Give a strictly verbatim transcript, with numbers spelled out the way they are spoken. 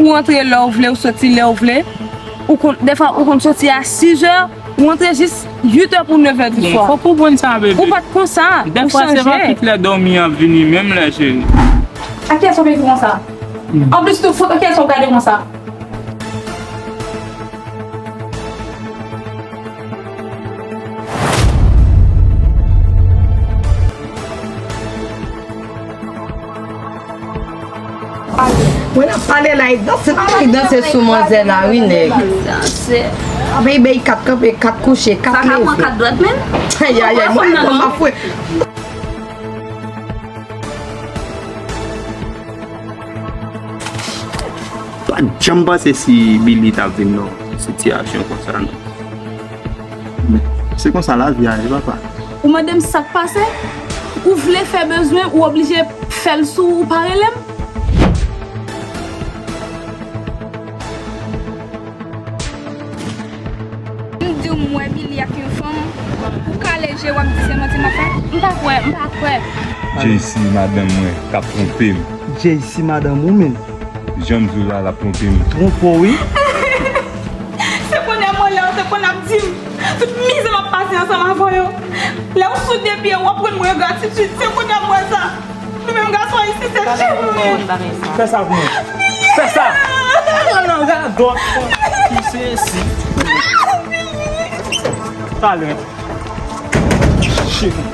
Ou antre lè w vle, ou soti lè w vle. Ou konn, defwa, ou konn soti a sizè, ou antre jis uitè pou nevè di swa. Fòk ou konprann sa, bebe. Ou pa t konsa, ou chanje. Defwa, se pa tout lè dòmi an ap vini, menm lè, cheri. A kiyès w ap ekri konsa? Anplis tou, foto kiyès w ap gade konsa? Mwen ap pale la, e danse, nan peyi danse sou manzè la, wi, nèg. Danse. Apre, bay kat kanpe, kat kouche, kat leve. Sa ka pran kat dwèt, men. Ayayay, mwen, mwen, m ap fwe. Pa t janm panse si Billy t ap vin nan sitiyasyon konsa, non. Men, se konsa lavi a ye, papa. Ou mande m sa k pase? Ou vle fè bezwen, ou oblije fè l sou ou, pa rele m? M di w m wè Billy ak yon fanm, ou kale je w ap di se manti m ap fè? M pa kwè, m pa kwè. Jaycee, madanm mwen, k ap twonpe m. Jaycee, madanm ou menm? Jan m di w la, l ap twonpe m. Twonpe w, wi. Se kounye a m wè lè w te konn ap di m tout mizè m ap pase ansanm avè yo. Lè w sou de pye, w ap rann mwen gratitid. Se kounye a m wè sa. Nou menm gason ayisyen, se cheri nou ye. Fè sa pou mwen. Fè sa. Al nan radòt. Pise isi. Talè. Cheri.